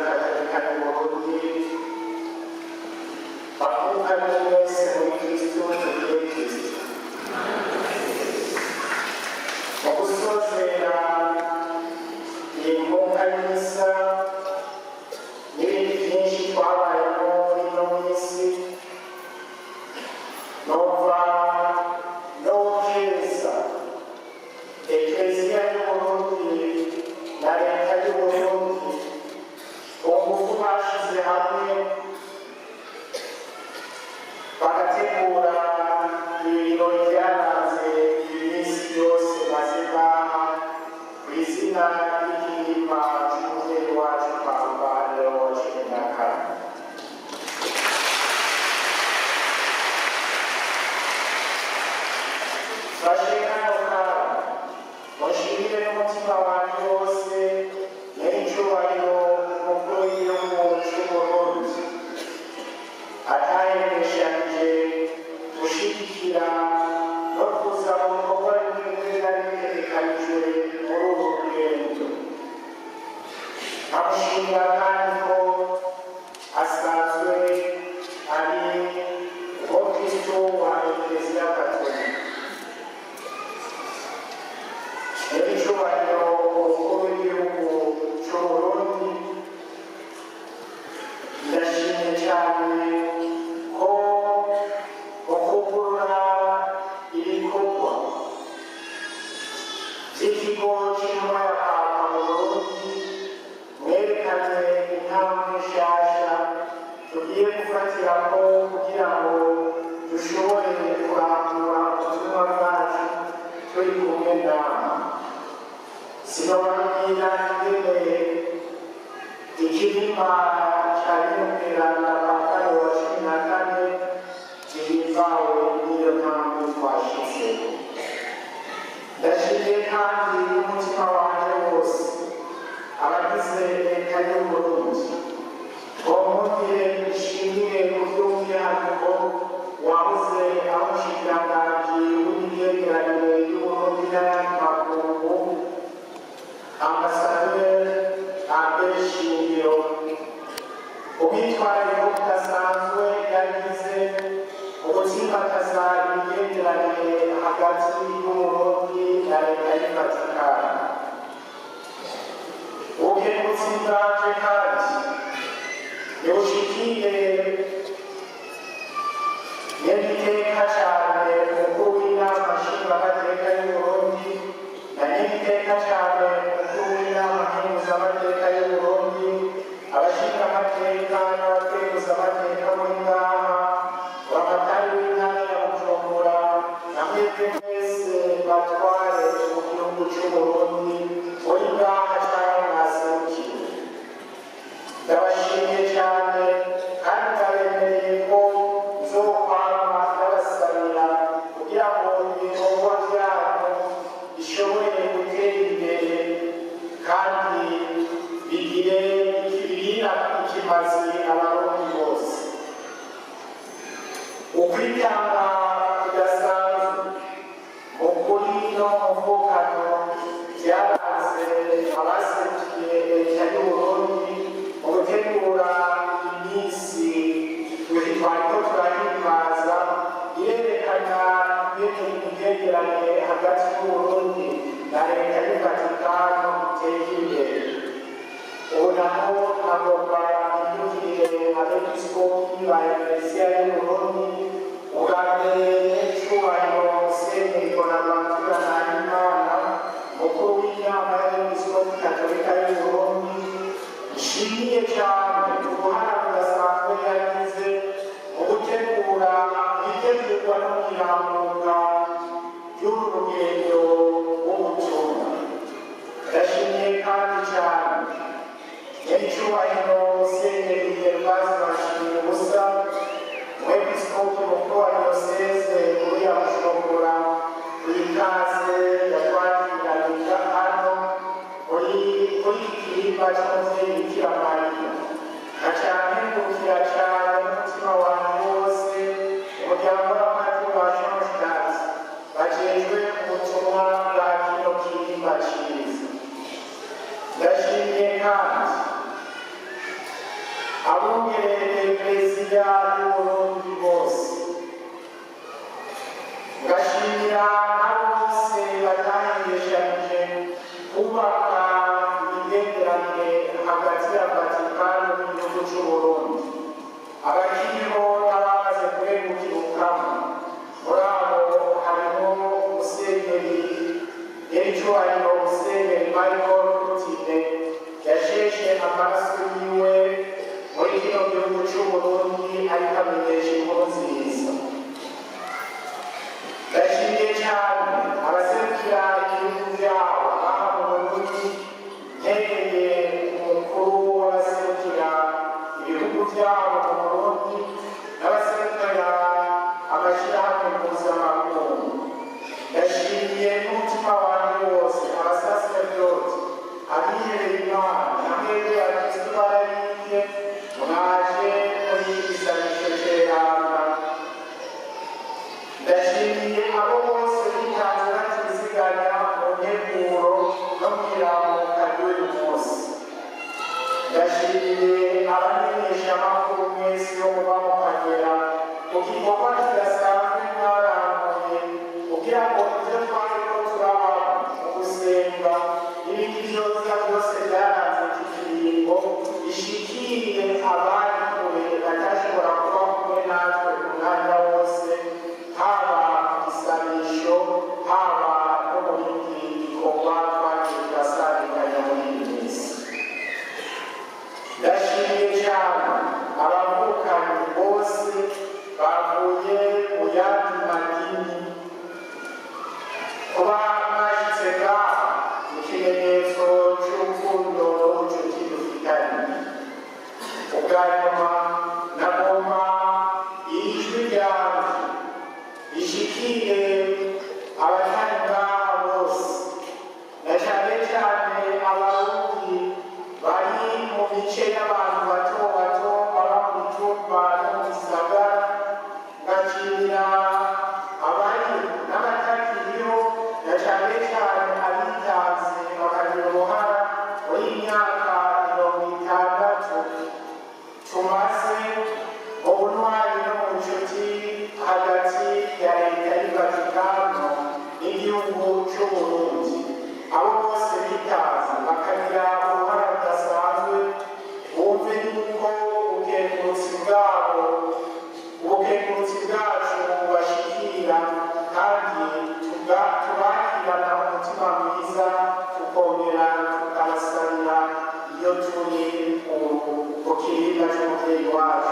Katolika y'Uburundi, bavukanye mwese muri Kristo, tugire Kristo. Mu gusozera iyi nkunga y'imisa n'ibindi byinshi twabayemo muri ino minsi, nova nokeza Ekleziya y'Uburundi na Leta y'Uburundi ku ngufu bashize hamwe bagategura ibirori byaranze iyi minsi yose maze ngaha, ku izina ry'ikirimba c'umuvyeyi wacu Papa Leo wa XIV. Fashe kano kanya mushimire n'umutima wanjye wose nyir'icyubahiro umukuru w'igihugu c'Uburundi atahembeshanije gushigikira no kuza mu bikorwa bimwe byari bitegekanijwe muri uru rugendo. Nkamushimira kandi ko asanzwe ari umukristo wa Ekleziya Katolika. Nyir'icyubahiro umukuru w'igihugu c'Uburundi, ndashimye cyane ko mu kugurura ibikorwa by'ikigo cy'intumwa ya Papa mu Burundi mwerekanye intambwe nshasha tugiye gufatirako kugira ngo dushobore kurangura ubutumwa bwacu turi kumwe namwe. Sinobabwira ingene ikirima ca Nyumweranda Papa Leo wa XIV gihimbawe n'iyo ntambwe twashitseko. Ndashimiye kandi n'umutima wanje wose abagize Leta y'Uburundi. Bonkundire nshimire ku by'umwihariko wahoze ari umushikiranganji w'imigenderanire y'Uburundi n'ayandi makungu, Ambasaderi Albert Shingiro, ubwitwarariko budasanzwe yagize mu gutsimbataza imigenderanire hagati y'Uburundi na Leta y'Ivatikani. Ubukerebutsi bwanje kandi ntibushikire nyeniteka cane umukuru w'Inama Nshingamateka y'Uburundi na nyeniteka cane umukuru w'Inama Nkenguzamateka y'Uburundi, abashingamateka n'abakenguzamateka muri ngaha, buramatari w'intara ya Bujumbura na mwebwe mwese batware mu gihugu c'Uburundi muri ngaha canke mwaserukiye. Ndabashimiye cyane kandi ndabemereye ko nzokwama ndabasabira kugira ngo ibikorwa byanyu bishobore gutera imbere kandi bigire bigirira ikimazi Abarundi bose. Ukwitanga kudasanzwe mu kuri no mu mvukano byaranze abaserukiye Leta y'Uburundi mu gutegura iminsi twariko turahimbaza irerekana ingene imigenderanire hagati y'Uburundi na Leta y'Ivatikano iteye imbere. Ubu naho agomba mpindukirire abepiskopi ba Ekleziya y'Uburundi, ubwa mbere n'icubahiro Musenyeri Bonaventura Nahimana, mukuru w'Inama y'Abepiskopi Katolika y'Uburundi, nshimiye cyane uruhara rudasanzwe yagize mu gutegura itegurwa no mu irambuka ry'uru rugendo rw'ubutumwa. Ndashimiye kandi cyane nyir'icyubahiro Musenyeri Gervase Bashimiye, umwepiskopi mukuru wa Diyoseze nkuru ya Bujumbura, ikaze yatwakiranye hano kuri iki kirimba cy'umuvyeyi Bikira Mariya. Nkaca nkengurukira cane n'umutima wanje wose umuryango w'abapadiri ba Schoenstatt bajejwe ubutumwa bwa kino kirimba ciza. Ndashimiye kandi Abungere Ekleziya y'Uburundi bose, ngashimira n'abo bose batahengeshanyije kubaka imigenderanire hagati ya Vatikano n'igihugu c'Uburundi, abakiriho n'abamaze kurengukirukamwo. Muri abo harimo Musenyeri Nyiricyubahiro Musenyeri Michael Rutine, yasheshe amaraso yiwe muri kino gihugu c'Uburundi ariko amenyesha inkuru nziza. Ndashimiye cyane abaserukira ibihugu byabo aha mu Burundi, mpereye ku mukuru w'abaserukira ibihugu byabo mu Burundi n'abaserukira amashyirahamwe mpuzamakungu. Ndashimiye n'umutima wanjye wose abasaserdoti, abihebeye Imana na mwebwe bakristu bararike mwaje muri iki gisabisho ceranda. Ndashimiye abo bose bitanze batiziganya mu nteguro no mu iramuka ry'uyu munsi. Ndashimiye abamenyeshamakuru mwese bo muba mukagera ku gikorwa kidasanzwe mwaranguye kugira ngo ibyo twariko turaba mu gusenga n'ibindi vyoza byose byaranze iki kiringo bishikire abari kure batashobora kuba kumwe natwe umwanya wose, haba mu gisabisho, haba no mu bindi bikorwa twagiye turasabikanya muri iyi minsi. Ndashimiye cyane abavukanyi bose bavuye mu yandi madini. Kuba mwashitse ngaha ni ikimenyetso c'urukundo n'ubucuti dufitanye. Ubwa nyuma, nagomba ijwi ryanjye rishikire abatari ngaha bose, na cyane cyane Abarundi bari mu mice y'abantu bato bato baba mu mitumba no mu gisagara, ngashimira abari n'abatakiriho, na cyane cyane abitanze bakagira uruhara muri iyi myaka 60 tumaze mu buntwari no mu bucuti hagati ya leta y'Ivatikano n'igihugu c'Uburundi. Abo bose bitanze bakagira uruhara rudasanzwe bumve yuko ubukengurutsi bwabo, ubukengurutsi bwacu bubashikira, kandi tubakirana umutima mwiza, tukongera tukabasabira iyo turi ku kirinda c'umuvyeyi wacu.